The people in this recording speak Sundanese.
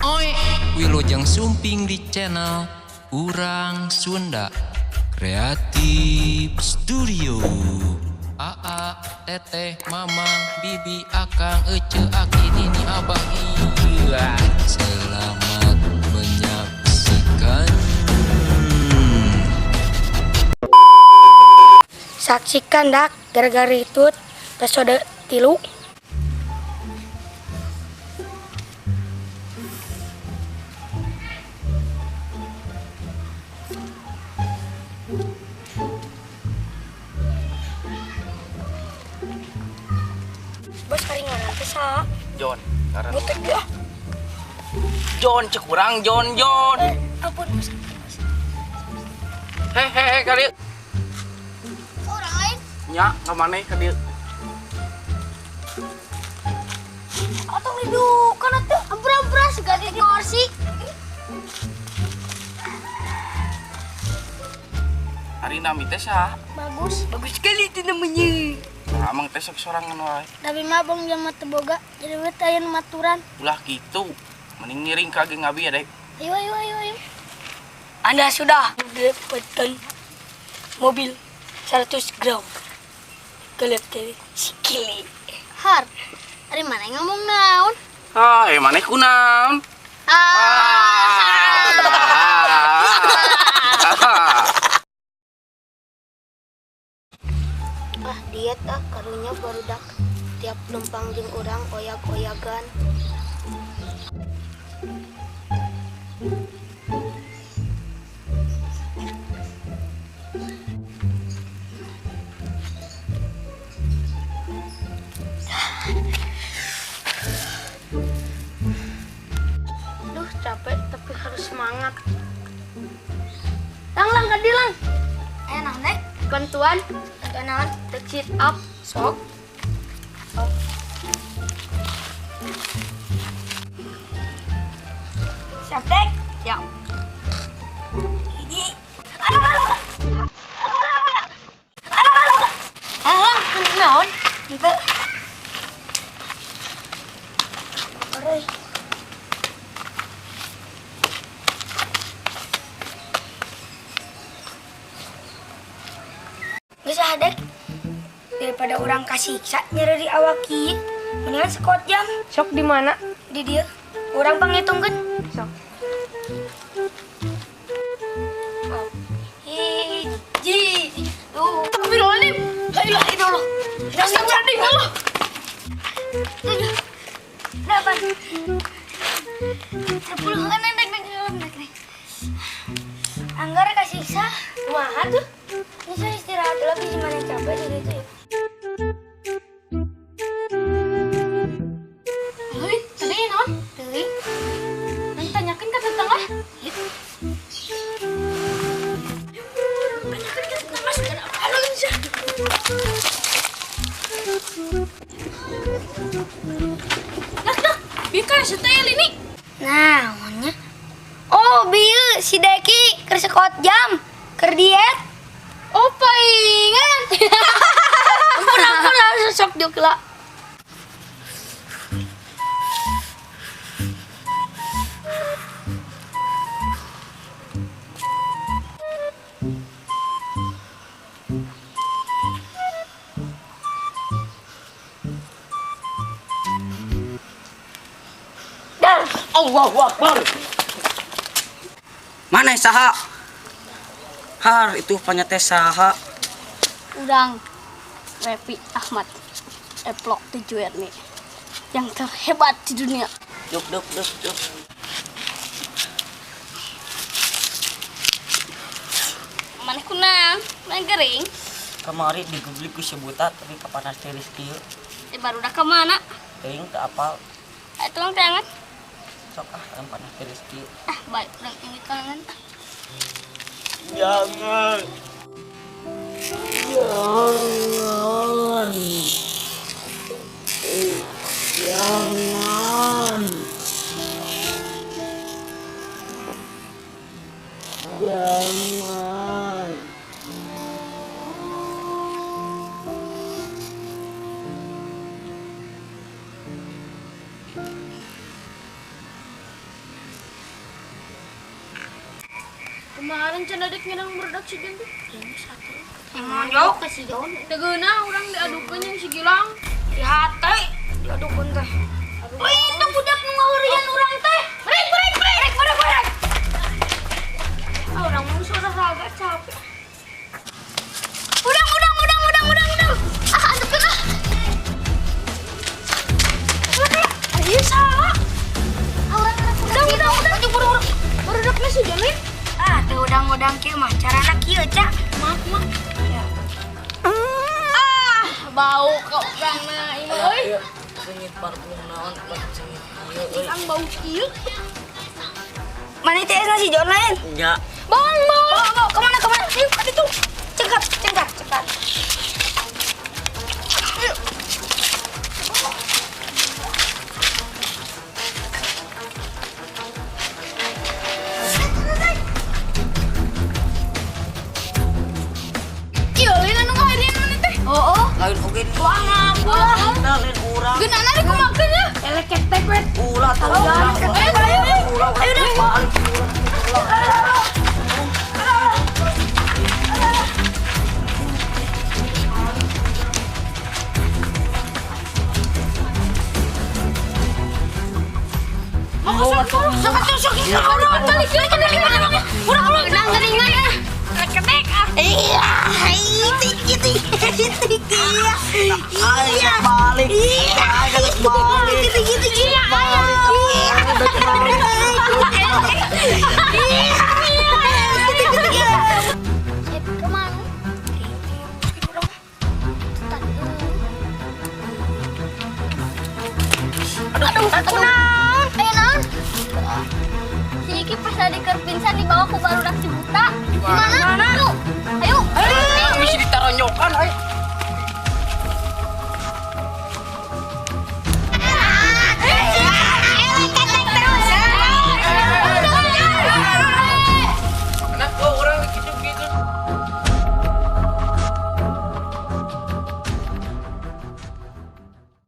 Oi, Wilujeng Sumping di channel Urang Sunda Kreatif Studio. Aa, Teteh, Mamang, Bibi, Akang, Ece, Aki, Nini, Abah, iya. Selamat menyaksikan. Saksikan dak gara-gara itu episode 3. Bos hari ngaran teh saha? John, ngaran. Butek ya. John cek urang John John. Ampun bos. Hehehe kali. Orang lain. Nya, ka maneh ka dieu. Atong didukan atuh. Ampura-ampura suka di kursi. Hari nami teh saha? Bagus. Bagus sekali itu namanya. Nah, amang teh sok sorangan wae. Tapi mah abang jam teu boga, jadi we teh aya nu maturan. Ulah kitu. Mending ngiring ka geng abi ya, Dek. Ayo ayo ayo ayo. Anda sudah mendapatkan mobil 100 gram. Kelep teh sikili. Har, ari mana ngomong naon? Ah, maneh kunaon? Ah, diet ah karunya barudak tiap lempang jeung urang oyak-oyagan. Duh, capek tapi harus semangat. Lang lang kadilang. Naon dek? Bantuan, bantuan naon? Tek sit up, sok. Sok. Siap dek? Siap. Ini. Aduh, aduh. Aduh, aduh. Ah, naon? Henteu. Ore. Geus ah dek. Daripada urang kasiksa nyeri di awak ieu, mendingan squat jam. Sok di mana? Di dieu. Urang pangitungkeun. Sok. Hiji, dua, Astagfirullahaladzim. la ilaha illallah. Astagfirullahaladzim. Allah. 7, 8, 10. Naik, naik, naik, naik, naik. Anggar kasiksa. Kumaha tuh? Ini saya istirahat lagi gimana capek jadi itu ya. Heuy, tadi naon? Teuing. Nang tanyakeun ka tetangga. Tanyakeun ka tetangga sudah apa lu sih? Nak, nak, bieu kan si teh ini. Nah, namanya. Oh, bieu si Deki keur squat jam, keur diet. Oh, paingan. Ampun, ampun, langsung sok diuk lah. Dar. Allahu Akbar. Mana saha? Har itu panya teh saha? Urang Repi Ahmad Eplok 7 nih yang terhebat di dunia. Duk duk duk duk. Mana kunang? Mana gering? Kamari digublik ku sebuta tapi kapanas tiris kieu. Baru dah kemana? Teuing teu apal. Tolong tangan. Sok ah, urang panas tiris kieu. Ah, baik, urang ini tangan. Jangan. Jangan. Jangan. Jangan. Kemarin cenah dek nginang barudak si Jon tuh. Emang jauh Ke si Jon. Teu geunah urang diadukeun jeung si Gilang. Di hate diadukeun teh. Wih, itu budak nu ngahurian urang teh. Break, break, break, break, break. Ah, urang mah geus olahraga capek. Udang, udang, udang, udang, udang, udang. Ah, adupkeun ah. Ayo salah. Ah, urang Udang, udang, udang. Buru-buru. Barudakna si Jon lain. Ah, teu udang-udang kieu mah carana kieu, Cak. Maaf, maaf. Ah, bau ka urangna ieu euy. Sengit parfum naon, sengit ieu euy. Urang bau kieu. Mana teh si Jon lain? Nya. Bawang, bawang. Bawa, bawa, kemana, kemana? Ayo, ke situ. Cengkat, cengkat, cengkat. Ayo. Ieu lain anu ngahirian maneh teh. Oh, oh. Lain oge. Wah, ngaku lah. Nah, lain urang. Geunana dikumakeun ya. Elek ketek we. Ulah tah urang. Ayo, ayo, ayo. Ulah, Ayo, dah. balik urang. Sok atuh, sok atuh. Urang balik deui ka balik balik. Urang urang geunang geuningan ah. Ketek ah. Iya, itu, itu, itu, iya. Ayo balik. Ayo balik. Gitu, gitu, gitu. Balik. Iya. Iya. Gitu, gitu, gitu. Sip, kemana? Aduh, aduh, naon? Ayo naon? Si Iki pas tadi keur pingsan dibawa ku barudak si buta. Di mana?